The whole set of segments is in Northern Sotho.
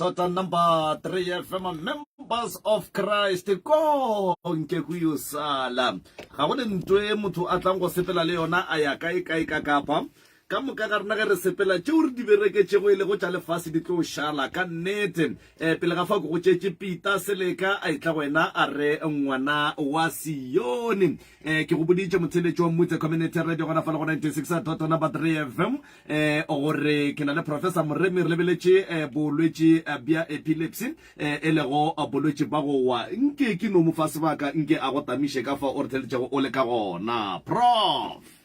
Tota number 3 FM members of Christ konke go yo sala ga go ne ntwe motho a tlang go sepela le yona a ya kae kae ka kapa ka moka ga rena ge re sepela tšeo re di bereketšego e lego tša lefase di tlo šala ka nnete um pele ga fa ko go tšetše Peter Seleka a etla go wena a re ngwana wa Sione um ke go boditše motheletši wa Mmutse Community Radio gona fa le go 96 dot number 3 FM eh gore ke na le Professor Moremi re lebeletše eh, bolwetši eh, bja epilepsy eh, e lego eh, bolwetši ba go wa nke ke no mo fa sebaka nke a go tamiše ka fa o re theletšego o le ka gona Prof.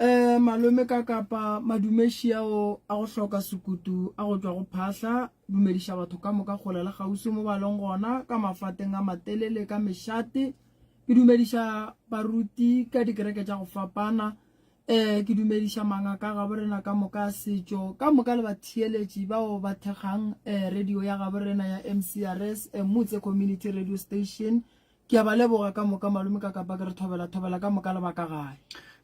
Eh malome ka kapa madumeši ao a go hloka sekutu a go tšwa go phahla dumediša batho ka moka kgole le kgauswi mo ba leng gona ka mafateng a matelele ka mešate ke dumediša baruti ka dikereke tša go fapana Ee, ke dumediša mangaka a gabo rena ka moka a setšo, ka moka le batheeletši bao ba thekgang eh, radio ya gabo rena ya MCRS, eh, Motse Community Radio Station. Ke a ba leboga ka moka malome ka kapa ke re thobela thobela ka moka le ba ka gae.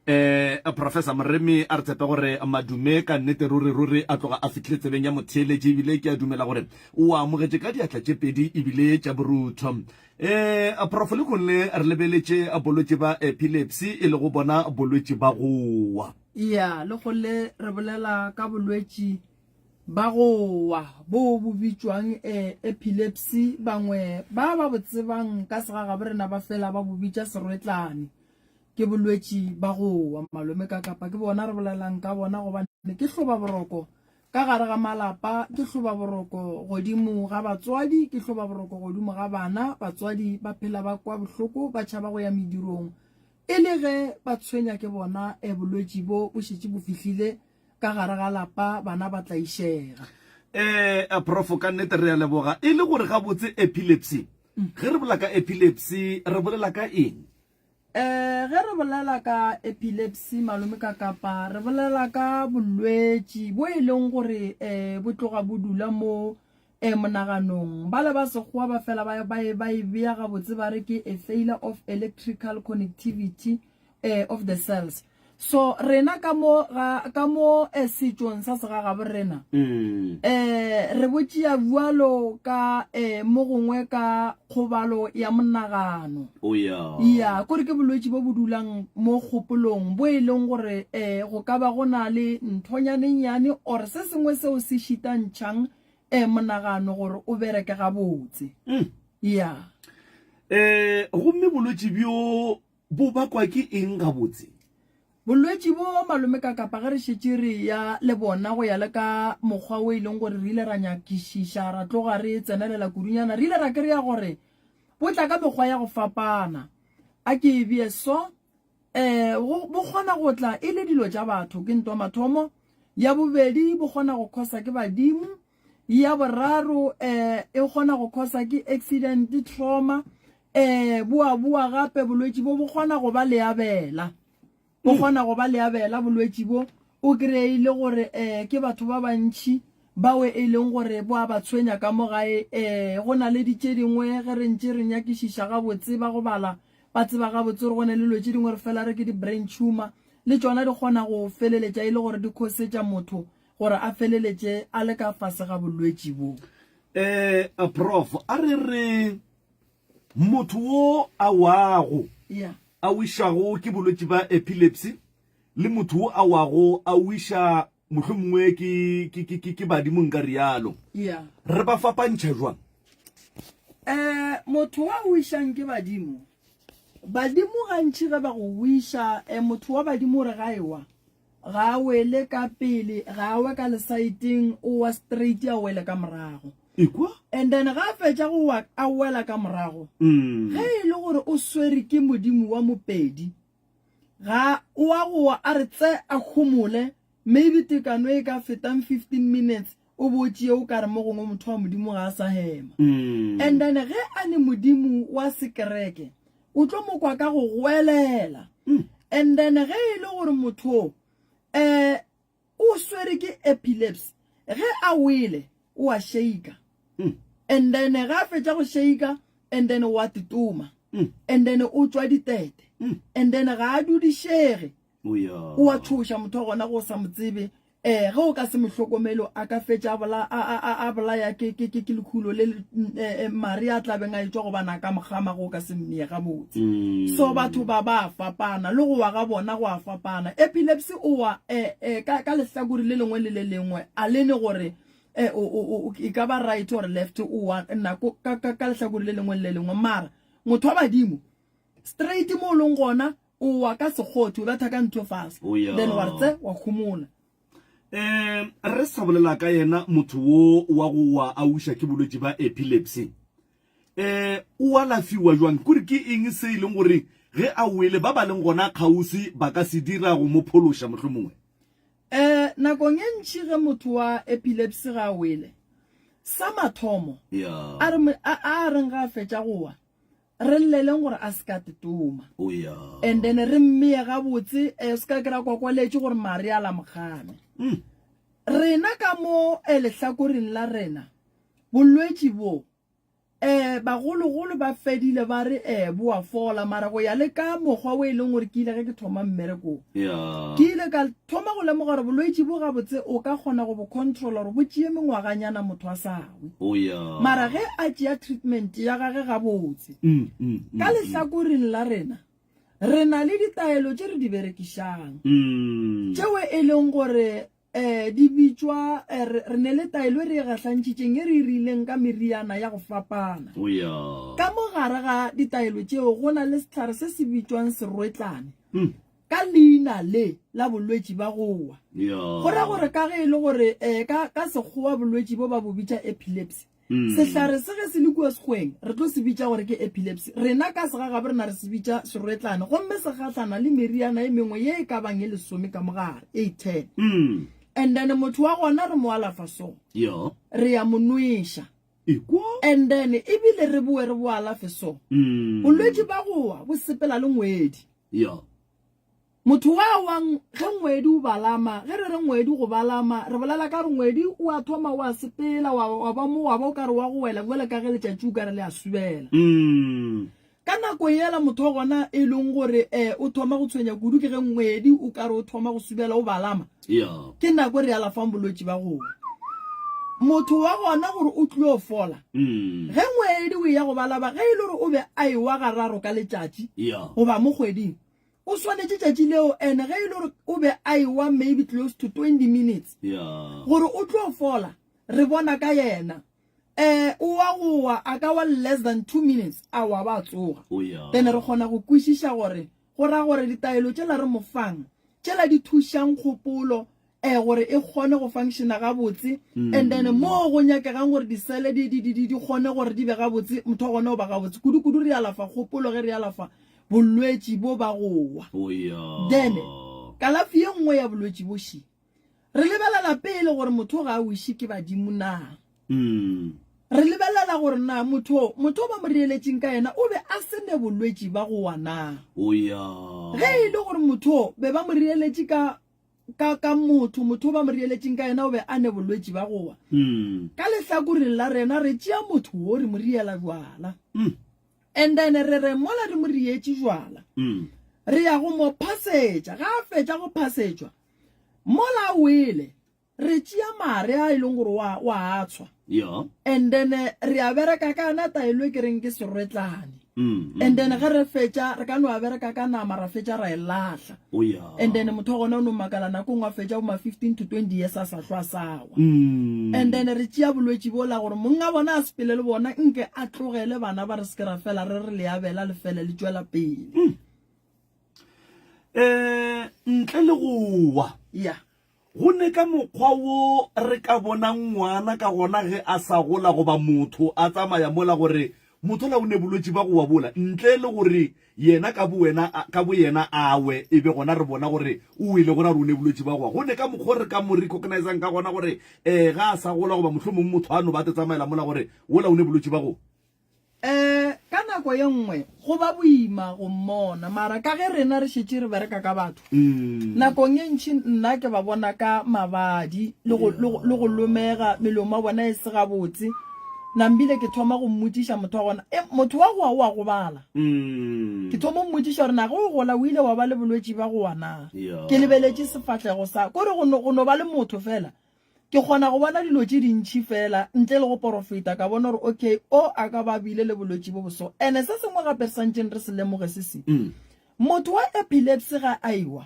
Eh, Professor Moremi a re tshepe gore madume ka nnete ruri ruri a tloga a fihlile tsebeng ya motheeletši ebile ke a dumela gore o a amogetše ka diatla tše pedi ebile tša borutho. E, Prof. Lekhong le re lebeletše bolwetši ba epilepsy e lego bona bolwetši ba go wa. Ya, lekhong le re bolela ka bolwetši ba go wa bo bo bitšwang e, epilepsy. Bangwe ba ba bo tsebang ka segagabo rena ba fela ba bo bitša serwetlane. Ke bolwetši ba go wa malome ka kapa ke bona re bolelang ka bona gobane ke hlobaboroko Ka gare ga malapa, ke hlobaboroko godimo ga batswadi, ke hlobaboroko godimo ga bana. Batswadi ba phela ba kwa bohloko, ba tšhaba go ya medirong e le ge ba tshwenya ke bona e bolwetši bo bo šetše bo fihlile ka gare ga lapa, bana ba tlaišega. Eh, Prof, ka nnete re a leboga. E le gore gabotse epilepsy, ge re bolela ka epilepsy re bolela ka eng? Ee, ge re bolela ka epilepsy malome ka kapa re bolela ka bolwetši bo e leng gore um bo tloga bo dula mo um monaganong. Bale ba sekgowa ba fela ba, ba, ba e bea gabotse ba re ke a failure of electrical connectivity um of the cells. So rena ka mo ga ka mo eh, setšong sa segagabo rena mm. eh re bo tšea bjalo ka eh mo gongwe ka kgobalo ya monagano. Oh yeah. Ya, kore ke bolwetši bo bo dulang mo kgopolong bo e leng gore eh go ka ba go na le nthonyanenyane or se sengwe seo se šitantšhang eh monagano gore o bereke gabotse. Mm. Ya. Eh gomme bolwetši bjo Bo bakwa ke eng gabotse? Bolwetši bo malome ka kapa ge re šetše re ya le bona go ya le ka mokgwa o e leng gore re ile ra nyakišiša ra tloga re tsenelela kudunyana re ile ra kry-a gore bo tla ka mekgwa ya go fapana. A ke e bee so, um bo kgona go tla e le dilo tša batho ke ntwa mathomo, ya bobedi bo kgona go khosa ke badimo, Ya boraro, eh, e kgona go khosa ke accident, trauma, eh, boa boa gape bolwetši bo bo kgona go ba leabela. Bo mm. kgona go ba leabela bolwetši bo o kry-ile gore eh, ke batho ba bantši bao e leng gore bo a ba tshwenya ka mo gae eh, go na le ditše dingwe ge re ntše re nyakišiša gabotse ba go bala ba tseba gabotse gore go na le dilo tše dingwe re fela re ke di-brain tumor le tšona di kgona go feleletša e le gore di khosetša motho gore a feleletše a le ka fase ga bolwetši bo. Eh, Prof, a re re motho wo a wago Yeah. a wišwago ke bolwetši ba epilepsy le motho wo a wago a wiša mohlomongwe ke, ke, ke, ke, ke badimo nka rialo, Yeah. re ba fapantšha jwang? Eh, motho wa wišang ke badimo, badimo gantši ge ba go wiša, eh, motho wa badimo o re ga ewa, Ga a wele ka pele, ga a we ka lesaeteng, o wa straight a wele ka morago. Ekwa? And then ga a fetša go wa a wela ka morago, ge e le gore o swere ke modimo wa mopedi, ga o wa go wa a re tse a homole, maybe tekano e ka fetang 15 minutes, o bo o tšee o ka re mo gongwe motho wa modimo ga a sa hema. And then ge a ne modimo wa sekereke, O tlo mo kwa ka go goelela. And then ge e le gore motho o eh o swere ke epilepsy, ge a wele o a shaker. And then ge a fetša go shaker and then o a titoma. And then o tšwa ditete. And then ga a dudišege. O a tšhoša motho wa gona go sa mo tsebe. Eh, ge o ka se mo hlokomele a ka fetša a bola, a, a, a, a bolaya ke, ke, ke, ke lekhulo le, eh, eh, mare a tla beng a etšwa gobane a ka mo kgama ge o ka se mmee gabotse. So batho ba ba a fapana, le go wa ga bona go a fapana. Epilepsy o wa, eh, eh, ka, ka lehlakore le lengwe le le lengwe, a le ne gore, eh, o, o, o, e ka ba right or left, o wa nako, ka, ka, ka lehlakore le lengwe le le lengwe. Mara motho wa badimo, straight mo o leng gona, O wa ka sekgotho, o betha ka ntho fase. Oh, yeah. Then wa re tse, wa khumola. Um re sa bolela ka yena motho wo wa go wa a uša ke bolwetši ba epilepsy um o alafiwa jwang kore ke eng se e leng gore ge a wele ba ba leng gona kgauswi ba ka se dira go mo phološa mohlomongwe Um nakong e ntši ge motho wa epilepsy ga a wele sa mathomo yeah. a re a a reng ga a fetša go wa Re lleleng gore a se ka tetoma. Oh yeah. And then re mmeye gabotse eh, se ka kry-a kwakwaletše gore mare a la mogame. Mm. Rena ka mo eh, lehlakoreng la rena bolwetši bo eh bagologolo ba fedile ba re eh bo a fola mara go ya le ka mokgwa o e leng gore ke ile ge ke thoma mmerekong Yeah. ke ile ka thoma go lemoga gore bolwetši bo gabotse o ka kgona go bo controla gore bo tšee mengwaganyana motho a sa we. Oh yeah. Mara ge a tšea treatment ya gage gabotse, Mm, mm, mm, ka lehlakoreng la rena re na le ditaelo tše re di berekišang mm. tšeo e leng gore um di bitšwa eh, re re ne le taelo e re e gahlantšhitšeng e re e rileng ka meriana ya go fapana. Oh yeah. Ka mo gare ga ditaelo tšeo go na le sehlare se se bitšwang serwetlane. Mm. Ka leina le la bolwetši ba go wa. Yeah. Go ra gore ka ge e le gore eh, ka, ka Sekgowa bolwetši bo ba bo bitša epilepsy. Mm. Sehlare se ge se le kua Sekgoweng re tlo se bitša gore ke epilepsy. Rena ka segagabo rena re se bitša serwetlane gomme se gahlana le meriana e mengwe ye e ka bang e lesome ka mogare, e ten. Mm. And then motho wa gona re mo alafa so. Yeah. Re ya mo nweša. Ekwa. And then ebile re boe re bo alafe so. Mm. Bolwetši ba go wa bo sepela le ngwedi. Yeah. Motho wa wang ge ngwedi o balama, ge re re ngwedi go balama, re bolela ka gore ngwedi o a thoma o a sepela, wa, wa ba mo wa ba o ka re wa go wela bjale ka ge letšatši o ka re le a subela. Mm. Ka nako yela motho wa gona e leng gore eh, o thoma go tshwenya kudu ke ge ngwedi o ka re o thoma go subela o balama. Yeah. Ke nako e re alafang bolwetši ba go wa. Motho wa gona gore o tlio fola, Mm. ge ngwedi o eya go balaba, ge e le gore o be a ewa gararo ka letšatši Yeah. goba mo kgweding, o swanetše tšatši leo, and ge e le gore o be a ewa maybe close to 20 minutes, Yeah. gore o tlo fola, re bona ka yena. Eh, o wa go wa, a ka wa less than 2 minutes, a wa ba tsoga. Oh yeah. Then re kgona go kwešiša gore go ra gore ditaelo tšela re mo fang, tšela di thušang kgopolo eh gore e kgone go functiona gabotse, and then moo go nyakegang gore disele di, di, di, di, di kgone gore di be gabotse, motho wa gona o ba gabotse. Kudu-kudu re alafa kgopolo ge re alafa bolwetši bo ba go wa. Oh yeah. Then kalafi ye nngwe ya bolwetši bo še, re lebelela pele gore motho ga a wiše ke badimo na. Mm. Re lebelela gore na motho, motho o ba mo reeletšeng ka yena o be a se ne bolwetši ba go wa na. Oh yeah. Ge e le gore motho o be ba mo reeletše ka, ka, ka motho, motho o ba mo reeletšeng ka yena o be a ne bolwetši ba go wa. Mm. Ka lehlakoreng la rena re tšea motho wo re mo riela jwala. Mm. And then re re mola re mo rietše jwala, Mm. re ya go mo phasetša. Ga a fetša go phasetšwa, mola a wele, Re tšea mare a e leng gore wa, wa a tshwa. Yeah. And then eh, re a bereka ka yona taelo e ke reng ke serwetlane. Mm, mm, And then ge re fetša re ka no a bereka ka nama ra fetša ra e lahla. Oh yeah. And then motho wa gona o no makala nako nngwe a fetša bo ma 15 to 20 years a sa hlwa sa wa. Mm. And then re tšea bolwetši bola gore monga bona a sepele le bona nke a tlogele bana ba re se ke ra fela re re le abela le fele le tšwela pele. Mm. Eh, ntle le go wa. Yeah. Go ne ka mokgwa wo re ka bonang ngwana ka gona ge a sa gola goba motho a tsamaya mola gore motho ola o ne bolwetši ba go wa bola ntle le gore yena ka bowena ka boyena a we e be gona re bona gore o wele go ra gore o ne bolwetši ba go wa. Go ne ka mokgwa o re ka mo recognizang ka gona gore um ga a sa gola goba mohlomong motho a no ba a te tsamaela mola gore wola o ne bolwetši ba go Eh, ka nako ye nngwe go ba boima go mmona, mara ka ge rena re šetše re bereka ka batho, nakong ye ntši nna ke ba bona ka mabadi le go, le go, le go lomega, melomo ya bona e se gabotse. Nambile ke thoma go mmotšiša motho wa gona, e, motho wa go wa o a gobala. Ke thoma go mmotšiša gore na ge o gola o ile wa ba le bolwetši bja go wa na? Ke lebeletše sefahlego sa, kore go no, go no ba le motho fela. Ke kgona go bona dilo tše dintši fela ntle le go porofeta, ka bona gore okay, o a ka ba a bile le bolwetši bo bo so. Ene se sengwe gape re santšeng re se lemoge se se, motho wa epilepsy ga a ewa,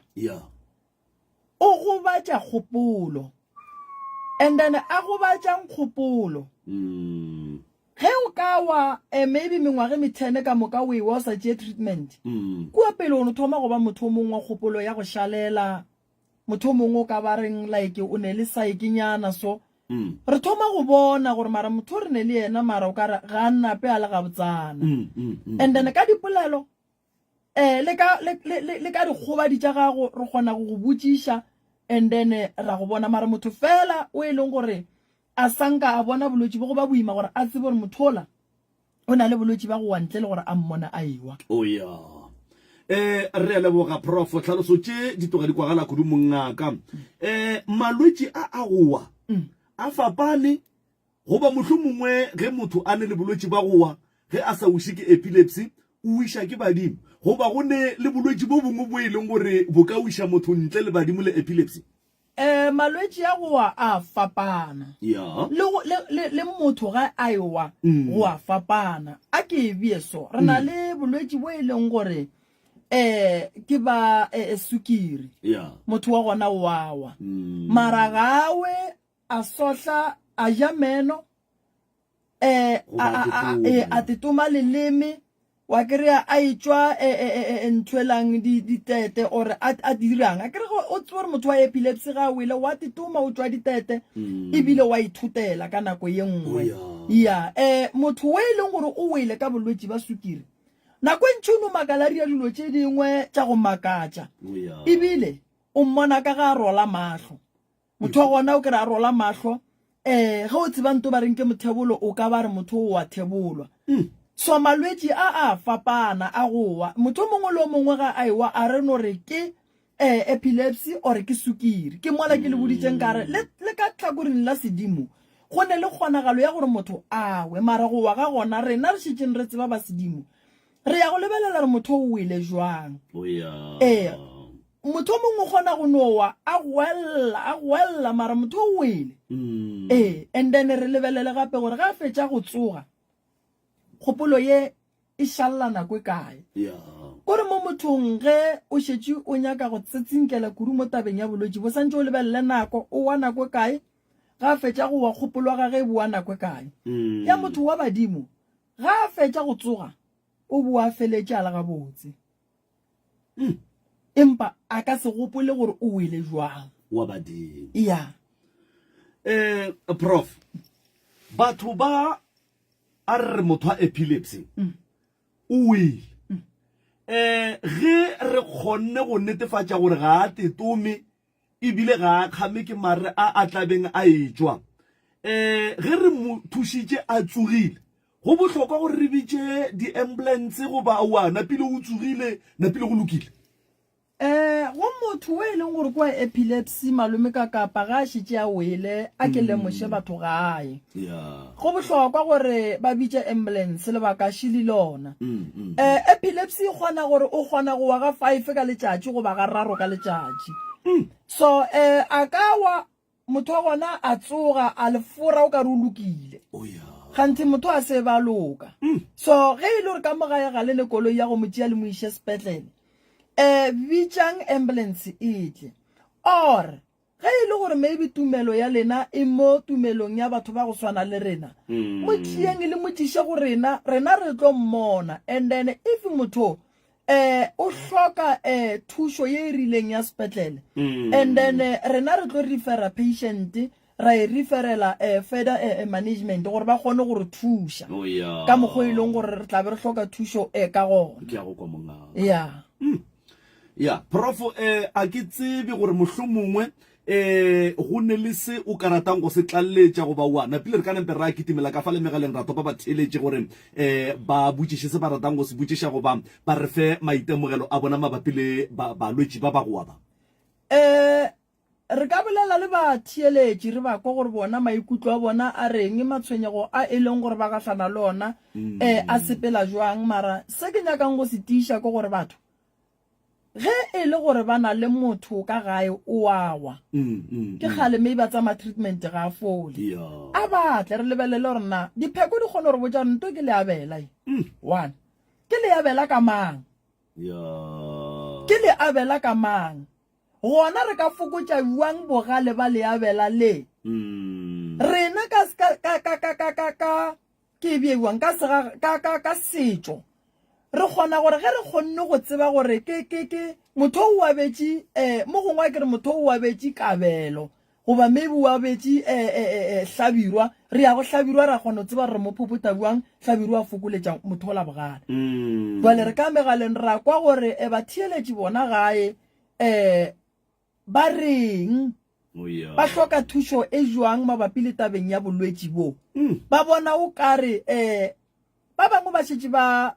o gobatša kgopolo. And then a gobatšang kgopolo? Ge o ka wa eh, maybe mengwaga e methene ka moka o ewa o sa tšee treatment, kua pele o no thoma go ba motho o mongwe wa kgopolo ya go šalela, motho o mongwe o ka ba reng like o ne le saekenyana so. Re thoma go bona gore mara motho o re ne le yena mara o ka re ga a nape a le gabotsana. And then ka dipolelo Eh, le ka, le, le, le, le ka dikgobadi tša gago re kgona go go botšiša and then eh, ra go bona. Mara motho fela o e leng gore a sanka a bona bolwetši bo go ba boima gore a tsebe gore motho ola o na le bolwetši ba go wa ntle le gore a mmona a ewa. O ya. Eh, re a leboga Prof. Tlhaloso tše di tloga di kwagala kudu mongaka. Eh, malwetši a a go wa a fapane Goba mohlomongwe ge motho a ne le bolwetši bja go wa, ge a sa wiše ke epilepsy, o wiša ke badimo. Goba go ne le bolwetši bo bongwe bo e leng gore bo ka wiša motho ntle le badimo le epilepsy. Ee, malwetši a go wa a fapana. Ya. Le go, le, le, le motho ge a ewa, go a fapana. A ke e bee so, re na le bolwetši bo e leng gore um ke ba eh, sukiri. Ya. Motho wa gona o a wa. Mara ga a we A sohla, a ja meno, eh, a, a, a, eh, a tetoma leleme, wa kry-a a etšwa eh, eh, eh, eh, ntho elang di, ditete or a, a dirang. A kere o tsebe gore motho wa epilepsy ga a wele wa tetoma o tšwa ditete ebile wa ithotela ka nako ye nngwe. Ya, eh, motho o e leng gore o wele ka bolwetši ba sukiri, nako e ntši o no makala a dira dilo tše dingwe tša go makatša ebile o mmona ka ga a rola mahlo. Motho wa gona o kere a rola mahlo um ge o tseba nto ba reng ke mothebolo o ka ba re motho o wa thebolwa. So malwetši a a fapana a go wa. Motho o mongwe le o mongwe ga a ewa a re no re ke um epilepsy or ke sukiri. Ke mola ke le boditšeng ka re le le ka tlhakoring la sedimo go ne le kgonagalo ya gore motho a we mara go wa ga gona rena re šetšeng re tseba ba sedimo re ya go lebelela re motho o wele jwang. Ee. Motho o mongwe o kgona go no wa a goella a goella mara motho o wele. Ee, and then re lebelele gape gore ga a fetša go tsoga kgopolo ye e šalla nako e kae. Kore mo mothong ge o šetše o nyaka go tsetsinkela kudu mo tabeng ya bolwetši bo santše o lebelele nako o wa nako e kae, ga a fetša go wa kgopolo ya gage e boa nako e kae. Ya motho wa badimo ga a fetša go tsoga o boa a feletše a le gabotse. Mm. Empa a ka se gopole gore o wele jwang. Wa badimo. Ya. Eh, prof, batho ba a re motho wa epilepsy mm. o wele. Mm. Eh, ge re kgonne go netefatša gore ga a tetome e bile ga a kgame ke mare a a tlabeng a etšwa. Um ge re mo thušitše a tsogile, go bohlokwa gore re bitše di-ambulance goba aowa napile o tsogile, napile go lokile? Um go motho o e leng gore ke wa epilepsy, malome ka kapa ga a šetše a wele, a ke lemoše batho gae. Go bohlokwa gore ba bitše ambulance lebaka šili lona. Um epilepsy e kgona gore o kgona go wa ga five ka letšatši goba ga raro ka letšatši. So um a ka wa motho wa gona a tsoga a le fora o ka re o lokile. Kganthe motho a se ba loka. So ge e le gore ka mo gae ga le ne koloi ya go mo tšea le mo iše sepetlele, um bitšang ambulance e tle. Or Ge e le gore maybe tumelo ya lena e mo tumelong ya batho ba go swana le rena, mo tšeeng le mo tliše go rena, rena re tlo mmona. And then if motho eh o hloka eh thušo ye e rileng ya sepetlele, and then eh, rena re tlo refera patient ra e referela eh, further eh, eh, management gore ba kgone go re thuša Oh, yeah. ka mokgwa e leng gore re tla be re hloka thušo eh, ka gona. Ke a go kwa mongaka. Yeah. Ya, Prof, eh, a ke tsebe gore mohlomongwe eh go ne le se o ka ratang go se tlaleletša goba wa napile re ka nempe ra kitimela ka fa le megaleng ra topa batheeletši gore eh ba botšiše se ba ratang go se botšiša goba ba re fe maitemogelo a bona mabapi le ba balwetši ba ba go wa ba. Eh. Re ka bolela le batheeletši re ba kwa gore bona maikutlo a bona a reng, matshwenyego a e leng gore ba gahlana le ona um a sepela jwang. Mara se ke nyakang go se tiiša ke gore batho ge e le gore ba na le motho ka gae o a wa, ke kgale maybe a tsamaya treatment ga a fole, a ba tle re lebelele gore na dipheko di kgone go re botša gore nto ke leabela ye. One, ke leabela ka mang? Ke leabela ka mang? Gona re ka fokotša bjang bogale ba leabela le? Rena ka, ka, ka, ka, ka, ka, ka, ka, ke e bee bjang, ka sega, ka, ka, ka setšo, re kgona gore ge re kgonne go tseba gore ke, ke, ke, motho o abetše, eh, mo gongwe a ke re motho o abetše kabelo, goba maybe o abetše, eh, eh, eh, eh, hlabirwa, re ya go hlabirwa ra kgona go tseba gore re mo phophotha bjang, hlabirwa a fokoletša motho ola bogale. Jwale re ka megaleng ra kwa gore, eh, batheeletši bona gae, um ba reng Oh, yeah. ba hloka thušo e jwang mabapi le tabeng ya bolwetši bo mm. ba bona o kare um ba bangwe ba šetše ba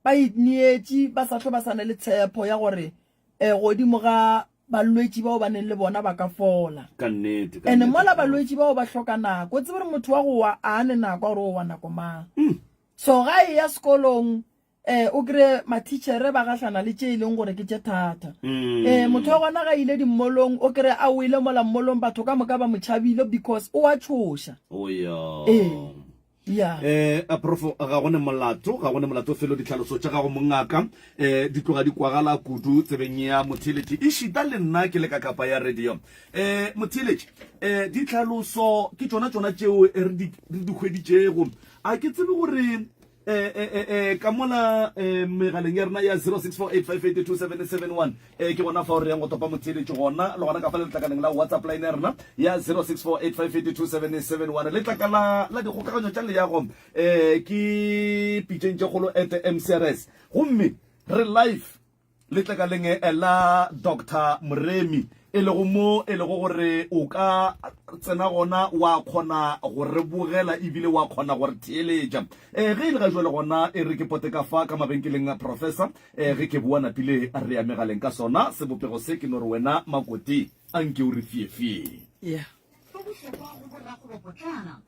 ba ineetše ba sa hlwe ba sa ne le tshepo ya gore um godimo ga balwetši bao ba neng le bona ba ka fola ka nnete ka and nnete. mola balwetši bao ba hloka nako o tsebe gore motho wa go wa a ne nako ya gore o wa nako mang Mm. so ga e ya sekolong Eh, o kry-e mathitšhere ba gahlana le tše e leng gore ke tše thata. Mm. Eh, motho wa gona ga ile dimmolong, o kry-e a wele mola mmolong, batho ka moka ba mo tšhabile because o a tšhoša. Oh, yeah. Eh, yeah. Eh, a prof ga go ne molato ga go ne molato felo ditlhaloso tša gago mongaka eh di tloga di kwagala kudu tsebeng ya motheeletši ešita le nna ke le ka kapa ya radio eh motheeletši eh ditlhaloso ke tšona tšona tšeo re di re di hweditšego a ke tsebe gore Eh, eh, eh, eh, ka mola eh, megaleng ya rena ya 0648582771 eh, ke gona fao re yang go topa motheeletši gona le gona ka fa letlakaleng la whatsapp line ya rena ya 0648582771 letlakala la dikgokaganyo tša leago eh, ke pitšeng tše kgolo at mcrs gomme re live Letlakaleng la Doctor Moremi, e lego mo e lego gore o ka tsena gona wa kgona go re bogela ebile wa kgona go re theeletša. E, ge e le ga jwale gona e re ke pote ka fa ka mabenkeleng a Professor, e, ge ke boa napile re ya megaleng ka sona sebopego se ke no re wena Makoti a nke o re fiefie. Yeah. Go bohlokwa go borakgwebopotlana.